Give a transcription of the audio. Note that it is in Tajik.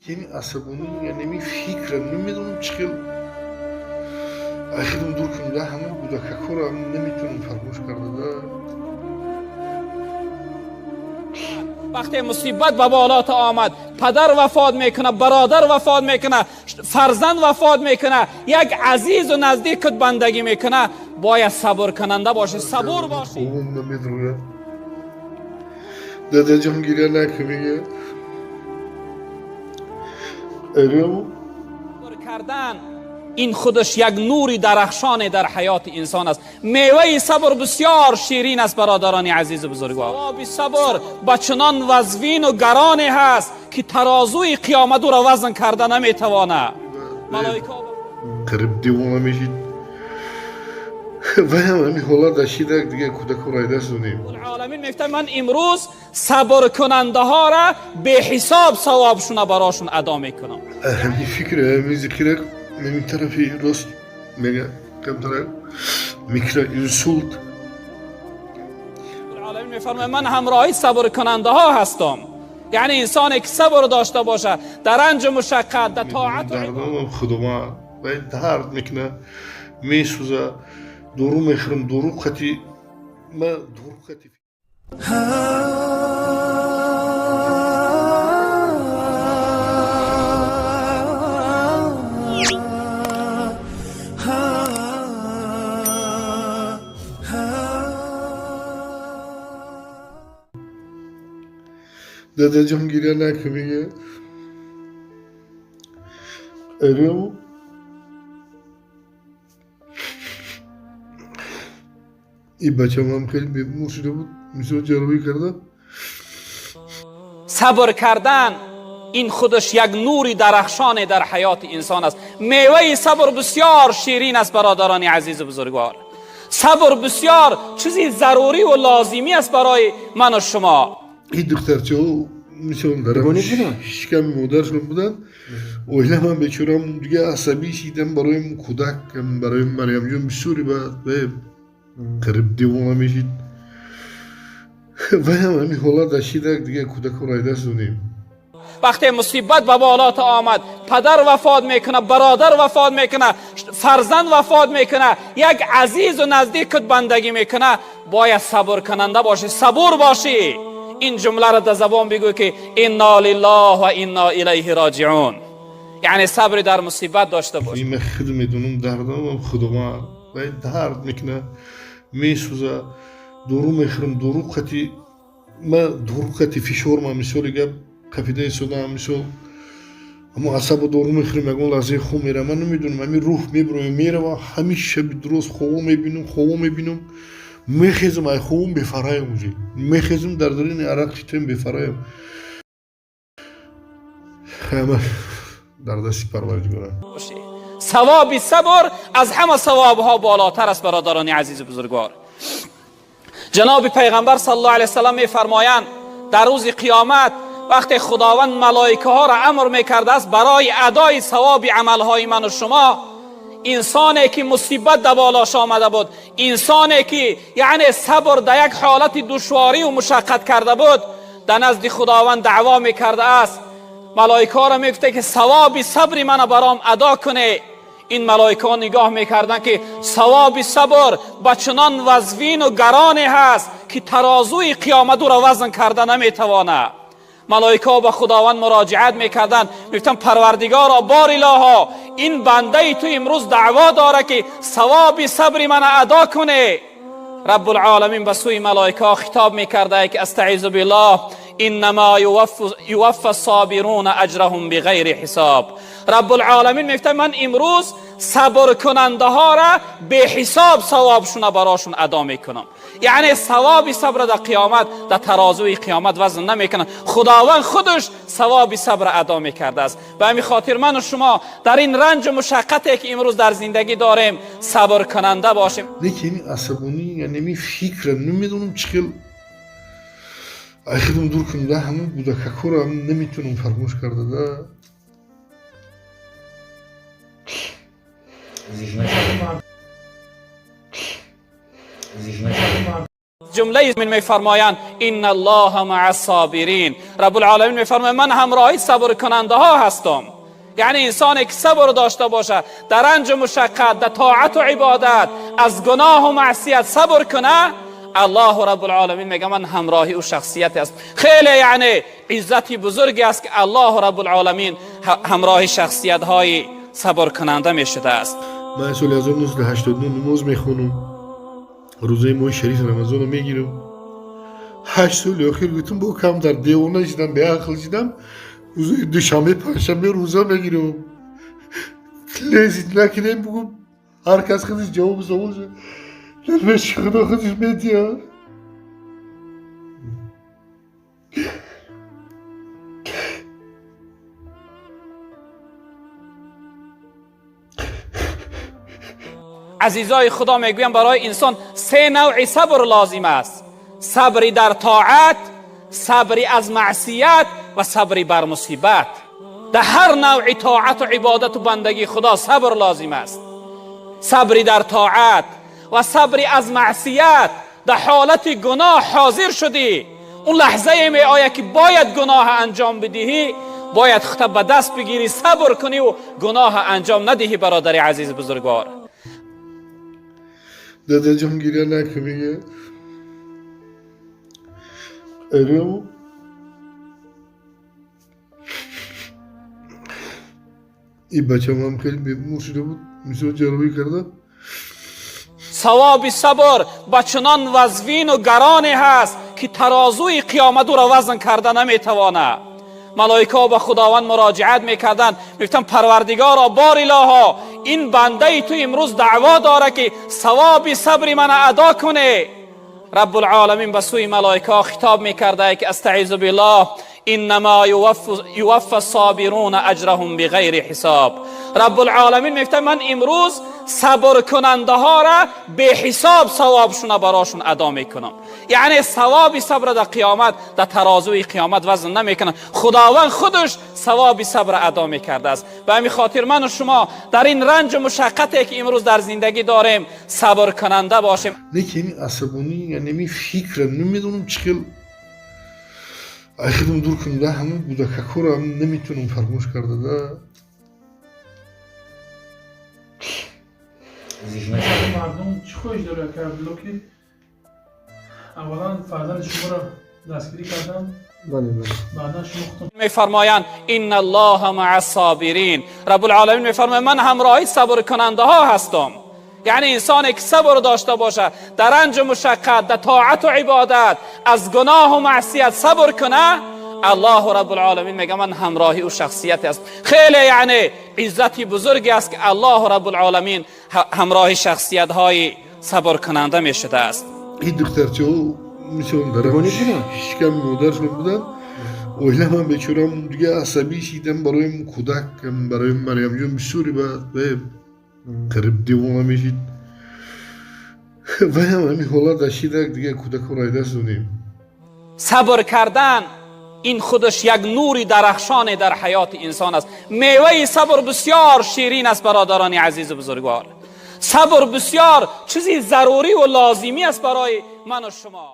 Ин асабонӣ, яъне фикрам, намедонам чӣ хел ахирам дур кунам, да ҳамон кӯдакакҳоро наметавонам фаромӯш карда, да. Вақте мусибат ба болото омад, падар вафот мекунад, бародар вафот мекунад, фарзанд вафот мекунад, як азизу наздикат бандагӣ мекунад, бояд сабркунанда бошӣ, сабур бошӣ. Хобам намедрояд. Дадаҷон, гиря накун, мега. Алё. Сабр кардан ин худаш як нури дарахшоне дар ҳаёти инсон аст. Меваи сабр бисёр ширин аст, бародарони азизу бузургвор. Савоби сабр ба чунон вазвину гароне ҳаст, ки тарозуи қиёмат ӯро вазн карда наметавонад. Малоика Қариб девона мешид. Ваям ҳамин ҳолат дашида, дига кӯдакҳоро айдаст донем. Оламин мегӯяд: ман имрӯз сабркунандаҳоро беҳисоб савобшуна барошон адо мекунам. Ҳамин фикр, ҳамин зикра, ҳамин тарафи рост мега, камтара микроинсулт. Оламин мефармояд: ман ҳамроҳи сабркунандаҳо ҳастам. Яъне инсоне ки сабр дошта бошад дар ранҷу мушаққат, дар тоату Дардамам худованд, вай дард мекунад, месӯза, дору мехӯрам, дору қати ма, дору қати. Дадаҷон, гиря накун, мега. Алё. Ин бачам ҳам хеле бемор шуда буд, мисол ҷарроҳӣ карда. Сабр кардан ин худаш як нури дарахшоне дар ҳаёти инсон аст. Меваи сабр бисёр ширин аст, бародарони азизу бузургвор. Сабр бисёр чизи зарурӣ ва лозимӣ аст барои ману шумо. Ин духтарчаҳо мисол дар шиками модаршон буданд. Оиламан бечорам дига асабӣ шидам барои кӯдак, барои Марьямҷон бисёре баъд қариб девона мешид. Ваям ҳамин ҳолат дашида, дига кӯдакҳоро айдаст донем. Вақте мусибат ба болото омад, падар вафот мекунад, бародар вафот мекунад, фарзанд вафот мекунад, як азизу наздикат бандагӣ мекунад, бояд сабркунанда бошӣ, сабур бошӣ. Ин ҷумларо дар забон бигӯ, ки инна лиллаҳ ва инна илайҳи роҷиун. Яъне сабри дар мусибат дошта бош. Ман худ медонам, дардамам худованд, вай дард мекунад, месӯза, дору мехӯрам, дору қати ма, дору қати фишорма, мисоли гап қапида истодам, мисол ҳамо асабо дору мехӯрам, ягон лаҳзаи хоб меравам, ман намедонам, ҳамин рӯҳ мебироям, меравам, ҳамин шаби дуроз хобо мебинам, хобо мебинам, мехезам, ай хобом бефараям, уже мехезам, дар дарини арақ читам, бефараям, ҳама дар дасти Парвардигорам. Савоби сабр аз ҳама савобҳо болотар аст, бародарони азизу бузургвор. Ҷаноби пайғамбар саллаллоҳу алайҳи васаллам мефармоянд: дар рӯзи қиёмат, вақте Худованд малоикаҳоро амр мекардааст барои адои савоби амалҳои ману шумо, инсоне ки мусибат дар болош омада буд, инсоне ки яъне сабр дар як ҳолати душворию мушаққат карда буд, дар назди Худованд даъво мекардааст, малоикаҳоро мегуфта, ки савоби сабри мана баром адо куне. Ин малоикаҳо нигоҳ мекарданд, ки савоби сабр ба чунон вазвину гароне ҳаст, ки тарозуи қиёмат ӯро вазн карда наметавонад. Малоикаҳо ба Худованд муроҷиат мекарданд, мегуфтанд: Парвардигоро, бор илоҳо, ин бандаи ту имрӯз даъво дорад, ки савоби сабри мана адо куне. Раббулоламин ба сӯи малоикаҳо хитоб мекарда, ки астаизу биллоҳ: иннама юваффа собируна аҷраҳум биғайри ҳисоб. Раббулоламин мегуфта: ман имрӯз сабркунандаҳоро беҳисоб савобшуна барошон адо мекунам. Яъне савоби сабра дар қиёмат, дар тарозуи қиёмат вазн намекунад, Худованд худаш савоби сабра адо мекардааст. Ба ҳамин хотир ману шумо дар ин ранҷу мушаққате, ки имрӯз дар зиндагӣ дорем, сабркунанда бошем. Лекин асабонӣ, яъне фикрам, намедонам чӣ хел ахирам дур кунам, да ҳамон кӯдакакҳоро наметавонам фаромӯш карда, да. جمله میفرمایند ان الله مع الصابرین. رب العالمین میفرماید من همراهی صبر کننده ها هستم. یعنی انسانی که صبر داشته باشه در رنج و مشقت، در طاعت و عبادت، از گناه و معصیت صبر کنه، الله رب العالمین میگه من همراهی او شخصیت است. خیلی یعنی عزت بزرگی است که الله رب العالمین همراه شخصیت های صبر کننده میشده است. من سال 1989 نماز میخونم، روزه ماه شریف رمضان رو میگیرم. 8 سال اخیر گفتم با کم در دیوانه شدم، به عقل شدم. روزه دوشنبه پنجشنبه روزه میگیرم. لذت نکنیم بگم هر کس خودش جواب سوال شد. درویش خدا خودش میدیه. عزیزای خدا میگویم برای انسان 3 نوع صبر لازم است: صبری در طاعت، صبری از معصیت و صبری بر مصیبت. در هر نوع طاعت و عبادت و بندگی خدا صبر لازم است. صبری در طاعت و صبری از معصیت. در حالت گناه حاضر شدی، اون لحظه می آید که باید گناه انجام بدهی، باید خودت به دست بگیری، صبر کنی و گناه انجام ندهی. برادر عزیز بزرگوار، دادا جان گریه نکن میگه. الو این بچه هم خیلی بیمار شده بود، میشه جراحی کرده. ثواب صبر به چنان وزوین و گرانی هست که ترازوی قیامت او را وزن کرده نمیتوانه. ملائکه ها به خداوند مراجعت میکردند، میگفتند پروردگارا، بار الها، این بنده تو امروز دعوا داره که ثواب صبر من ادا کنه. رب العالمین به سوی ملائکه ها خطاب میکرده که استعیذ بالله انما یوفى الصابرون اجرهم بغیر حساب. رب العالمین میگفته من امروز صبر کننده ها را به حساب ثوابشون براشون ادا میکنم. یعنی ثواب صبر در قیامت، در ترازوی قیامت وزن نمیکنه. خداوند خودش ثواب صبر ادا میکرده است. به همین خاطر من و شما در این رنج و مشقتی که امروز در زندگی داریم صبر کننده باشیم. نه که این عصبانی، یعنی می فکر نمیدونم چه ای خودم دور کنم ده همون بودککو هم نمیتونم فراموش کرده ده. مردم چی خواهش داره که عبدالله که اولا فرزند شما را دستگیری کردن، بعدا شما خودتون میفرمایند ان الله مع الصابرین. رب العالمین میفرماید من همراهی صبر کننده ها هستم. یعنی انسانی که صبر داشته باشه در رنج و مشقت، در طاعت و عبادت، از گناه و معصیت صبر کنه، الله رب العالمین میگه من همراهی او شخصیت است. خیلی یعنی عزت بزرگی است که الله رب العالمین همراه شخصیت های صبر کننده میشده است. این دخترچه ها میشون در شکم مادرشون بودن. اولا من بیچارم دیگه عصبی شیدم برای کودک، برای مریم جون بسیاری بعد قریب دیوانه میشید و هم همین حالت داشتید دیگه کودک رو دست دادیم. صبر کردن این خودش یک نوری درخشان در حیات انسان است. میوه صبر بسیار شیرین است برادران عزیز و بزرگوار. صبر بسیار چیزی ضروری و لازمی است برای من و شما.